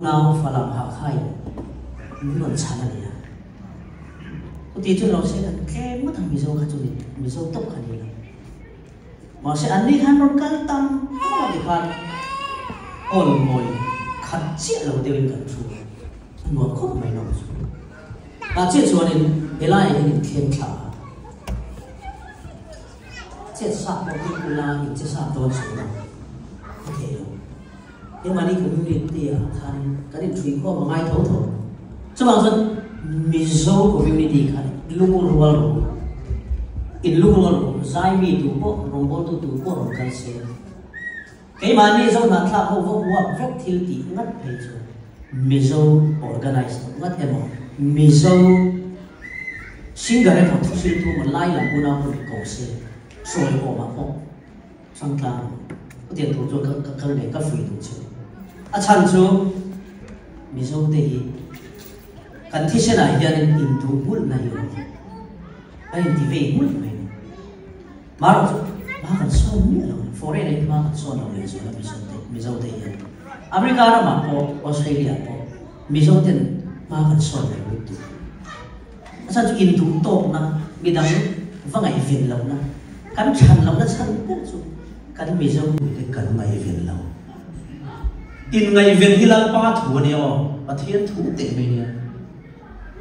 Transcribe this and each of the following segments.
Nau Falam Hakhain min rawn chhan a nia. Chuti chu lo se kan tlem ngawt ang Mizo kha chu ni, Mizo tawp kha ni lo. Mahse anni khan rawn kal tam tam a tikhan awl mawi khat chiah lo deuhin kan thu a, a nuam khawp mai lo chu. Tah chiah chuanin helaiah hian inthleng thla a, chet sap pawh hi ula inche sap dawn sawi lo a thei lo. Keimahni community ah khan kan inṭhuikhawm a ngai tho tho. Chuvang chuan Mizo community khan lungrual rawh u, inlungrual rawh u, zaimi tu pawh, rawngbawltu tu pawh rawn kal se. Keimahni Zo hnahthlak ho va huap vek thil tih ngat phei chu Mizo organize loh ngat emaw, Mizo singer emaw thuhriltu emaw lai lam unau pawh in ko se, sawi awmah pawh. Hrangtlang khutiang tur chuan ka kal leh ka fui duh chu. A chhan chu Mizo te hi kan thisenah hianin induh hmulhna hi a awm a, kan inti vei hmulh mai a ni. Marawh chu hma kan sawn miah lo a ni, foreign ah hian hma kan sawn lo leh zual a Mizo te Mizo te hian. America ramah pawh Australia ah pawh Mizo ten hma kan sawn lo lutuk. A chhan chu induh tawkna, midang va ngaihven lohna, kan chhan lohna chhan ber chu kan Mizo mite kan ngaihven lo. Inngaihven hi Lalpa thu a nia aw, Pathian thu teh mai nia.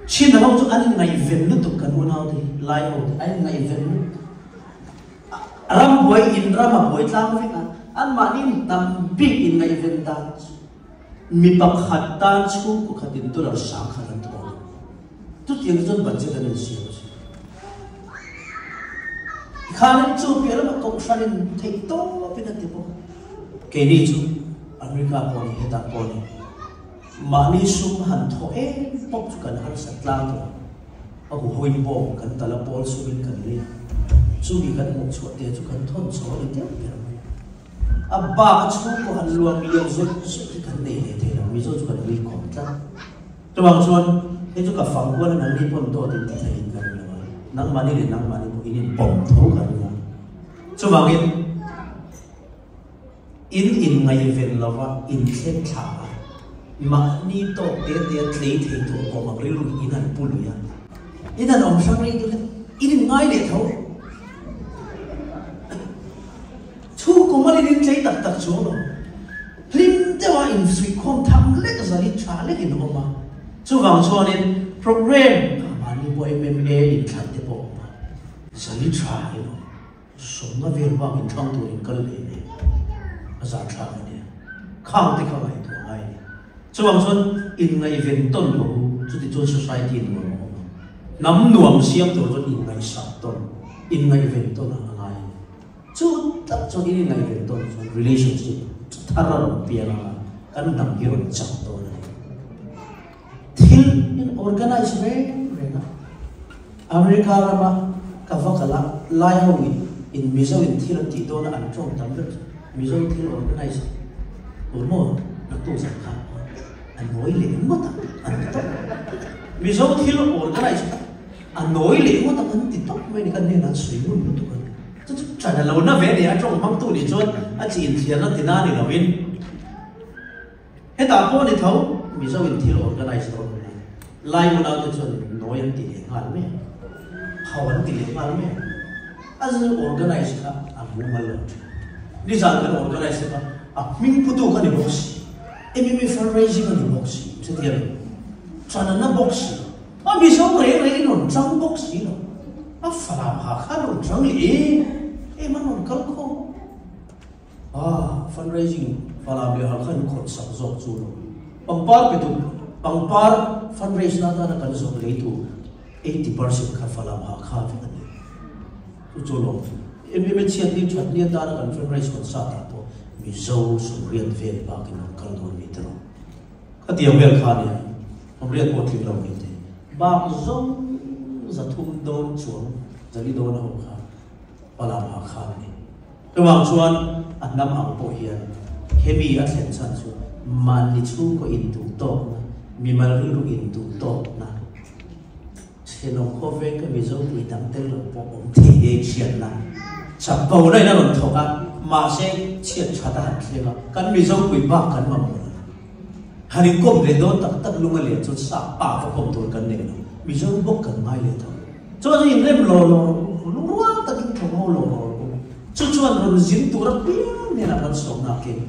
Chin ho chu an inngaihven lutuk kan unau te hi, Lai ho te an inngaihven lutuk. Ram buai in ram a buai tlang vek a, anmahni tam bik inngaihven dan chu mi pakhat tan chhungkaw khatin dollar 10,000 an thawn a. Chutiang chuan budget an insiam a si. Tikhanin chu piah lamah kohhranin theih tawpin a ti bawk a. Keini chu America pawh ni hetah pawh ni mahni sum han thawh em pawp chu kan harsat tlang tawh a. A huhoin bawng kan tal a, pawl sumin kan lei a. Chumi kan hmuh chhuah te chu kan thawn chho a ni deuh ber mai a. A bak a chhungkaw han luang lian zawt zawt hi kan nei leh thei lo, Mizo chu kan ui khawm tlat. Chuvang chuan hei chu ka fang kual a nangni pawn dawt in ti theiin ka ring lo a, nangmahni leh nangmahni pawh in inpawm tho ka ring a. Chuvangin in inngaihven lova inthleng thla a, mahni tawk te te a tlei thei tur awm ang rilru in han pu lui a, in han awm hrang rei duh a, in inngai leh tho. Chhungkaw malin in tlei tak tak chuang lo. Hlim deuha insuihkhawm tham lek zal in tha lek in awm a. Chuvang chuanin program kha mahni pawh MMA inthlan te pawh awm a. Zal i tha in awm. Sawmna vel bak inthlang tur in kal leh leh a zah thlak a nia. Khang te kha ngaihtuah ngai a ni. Chuvang chuan inngaihven tawn lo u, chuti chuan society nuam a awm ang. Hnam nuam siam tur chuan inngaihsak tawn, inngaihven tawn a ngai a ni. Chu tak chuan in inngaihven tawn chuan relationship thar a rawn piang ang a, kan hnam hi rawn chak dawn a ni. Thil in organize reng reng a, America rama ka va kal a, Lai ho in in Mizo in thil an tih dawn a an tawng tam ber chu Mizo thil organize tur maw naktuk zan kha a nawi leh ngawt ang an ti tawp. Mizo thil organize A nawi leh ngawt ang an ti tawp mai ni kan hnenah an sawi ngun lutuk a ni. Chu chu ṭan a lo na ve a ni, a ṭawng hmangtu nih chuan a chi inthiarna ti na ni lovin hetah pawh ni tho Mizo in thil organize dawn a ni. Lai unaute chuan nawi an ti leh nghal mai a, hau an ti leh nghal mai a, a zir organize kha a mumal lo ṭhin. Nizan kan organize te kha a hming putu kha ni bawk si, MMA fundraising a ni bawk si, chutia mi ṭan a na bawk si. A Mizo reng reng in rawn chang bawk si lo. A falam ha khan rawn chang leh em em an rawn kal khawm. Ah, fundraising falam leh ha khan khawt sak zawk chu lo. Pangpar pe tu, pangpar fundraise na atana kan zawk lei tu 80% kha falam ha kha vek a ni. Chu chu lo. MMA chhiat ni that ni atana kan fundraise khawt sa tah pawh Mizo sawmriat vel bakin rawn kal dawn mi te rawh. Khatiang vel kha nia. Awmriat pawh tling lo mai te. Bak zawng 300 dawn chuang zali dawn a ho kha Palam ha khan a ni. Chuvang chuan a hnam ang pawh hian hemi a thlen chhan chu mahni chhungkaw induh tawkna, mimal rilru induh tawkna, thenawm khawveng ka Mizo pui dang tel lo pawh awm thei ngei hriatna chapo na in a rawn thawk a, mahse chhiat that a han thleng a, kan Mizo pui bak kan mamawh lo. Han inkawm leh dawn tak tak lung a lian chuan sap pa va kawm tur kan nei lo, Mizo bawk kan ngai leh tho. Chuan chu inrem law law rawh u, lungrual takin thawm ho law law rawh u. Chu chuan rawn zin tur apiang hnenah kan sawmna a keng.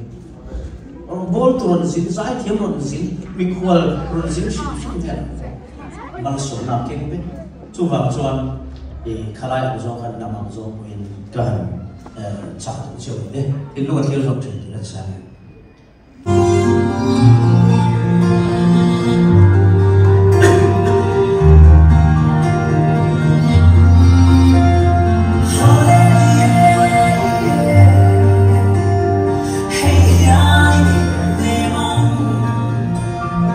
Rawn bawl tur rawn zin, zaithiam rawn zin, mikhual rawn zin hrim hrim hnenah malsawmna a keng vek. Chuvang chuan i khalai ang zawng khan hnam ang zawng pawhin ka han chah duh chiah lo e. Thinlung a thlir zawk thin tih a chiang e.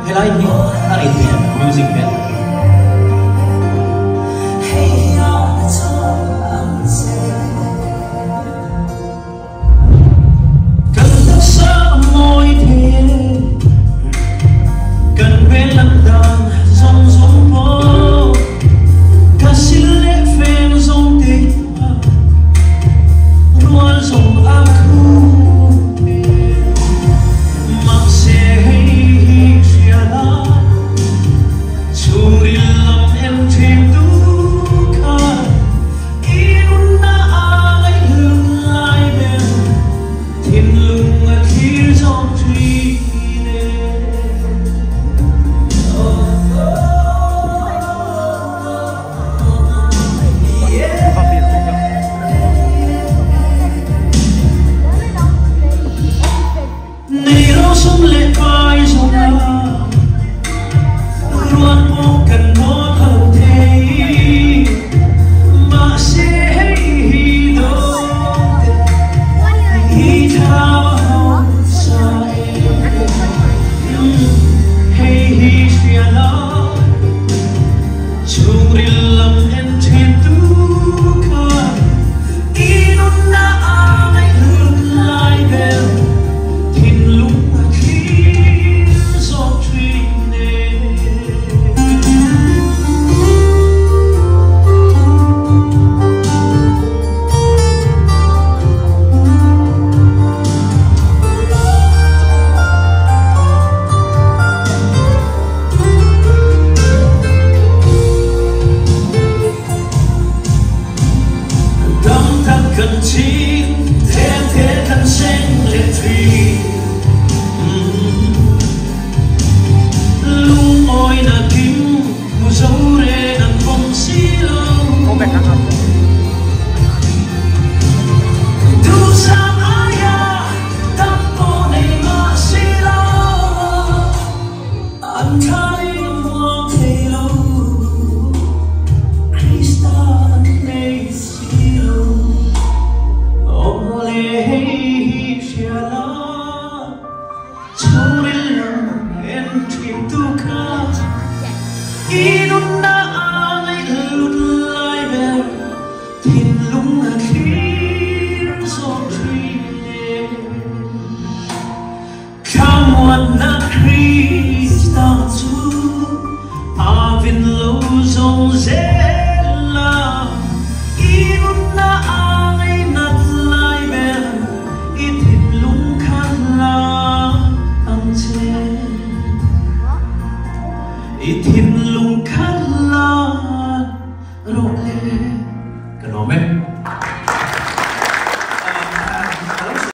Helai hi a ri thei ang music band. Kan taksa a mawi thei e, kan hmel lan dan zawng zawng pawh ka sil leh feng zawng te a rual zawng a khup e. Mahse hei hi hria la, chhungril lam en thin tu kha I nunna a ngaihlut lai ber thinlung a thlir zawk thin e. Nei rosum leh pai zawnga ruat pawh kan maw tho thei. Mahse hei hi dawngte i thlau a hausa e. Hei hi hria la chhungril lam en thin tu kha i nunna a ngaihlut lai ber thinlung a thlir zawk thin e. Dam tak kan ching, tlem te kan seng leh thin. Lungawina kim hmu zo reng an awm si lo. Duhsam aia tam pawh nei mah si lo. An thain muang thei lo, Krista an nei si lo. Awm leh hei hi hria la, chhungril lam en thin tu kha, i nunna a ngaihlut lai ber, thinlung a thlir zawk thin e. Thlamuanna Krista chu a vin lo zawng zel a, i nunna a ngainat lai ber i thinlung kha hla ang che. I thinlung kha hla